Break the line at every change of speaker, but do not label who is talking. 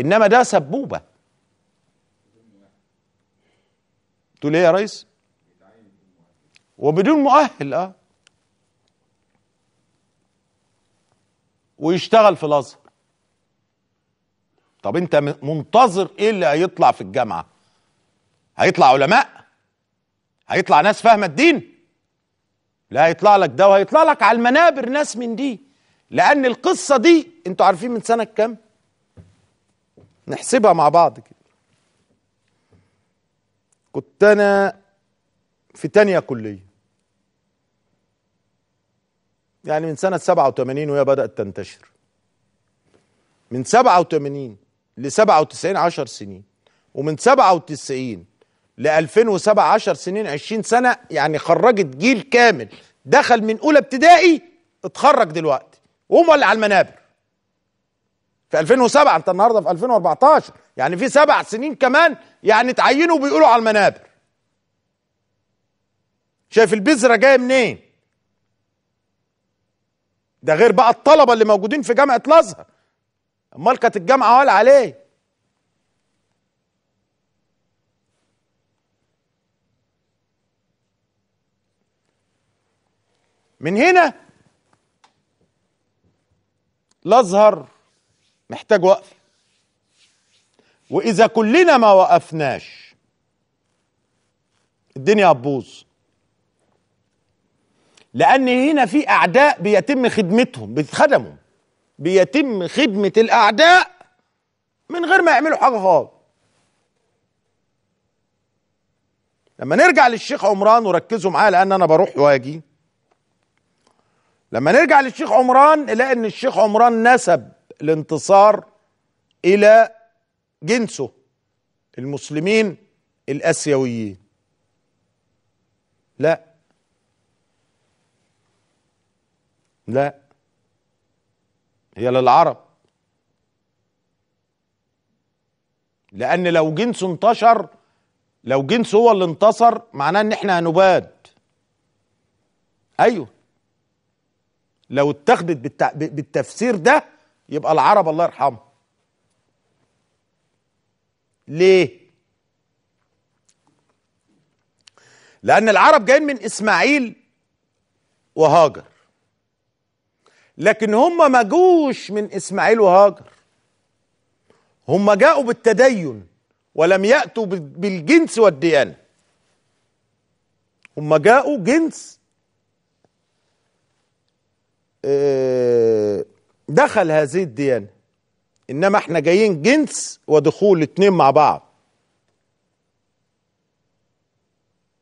انما ده سبوبه. تقول ايه يا ريس؟ وبدون مؤهل، ويشتغل في الازهر. طب انت منتظر ايه اللي هيطلع في الجامعة؟ هيطلع علماء؟ هيطلع ناس فاهمه الدين؟ لا، هيطلع لك ده، وهيطلع لك على المنابر ناس من دي. لان القصة دي انتوا عارفين من سنة كام؟ نحسبها مع بعض كده. كنت انا في تانية كلية، يعني من سنة 87 وهي بدأت تنتشر. من 87 ل 97 10 سنين، ومن 97 ل 2007 10 سنين، 20 سنة. يعني خرجت جيل كامل دخل من أولى ابتدائي اتخرج دلوقتي وهم اللي على المنابر في 2007. انت النهارده في 2014، يعني في 7 سنين كمان يعني اتعينوا وبيقولوا على المنابر. شايف البذرة جاية منين؟ ده غير بقى الطلبة اللي موجودين في جامعة الأزهر. امال كانت الجامعة ولا عليه؟ من هنا الأزهر محتاج وقف، وإذا كلنا ما وقفناش الدنيا هتبوظ. لأن هنا في أعداء بيتم خدمتهم، بيتخدموا، بيتم خدمة الأعداء من غير ما يعملوا حاجة خالص. لما نرجع للشيخ عمران، وركزوا معايا لأن أنا بروح واجي. لما نرجع للشيخ عمران نلاقي إن الشيخ عمران نسب الانتصار إلى جنسه، المسلمين الآسيويين. لا لا، هي للعرب. لأن لو جنسه انتشر، لو جنسه هو اللي انتصر، معناه إن احنا هنباد. أيوه، لو اتخذت بالتفسير ده يبقى العرب الله يرحمه. ليه؟ لأن العرب جايين من إسماعيل وهاجر، لكن هم ما جوش من إسماعيل وهاجر، هم جاءوا بالتدين ولم يأتوا بالجنس والديانة. هم جاءوا جنس دخل هذه الديانة، إنما احنا جايين جنس ودخول اتنين مع بعض.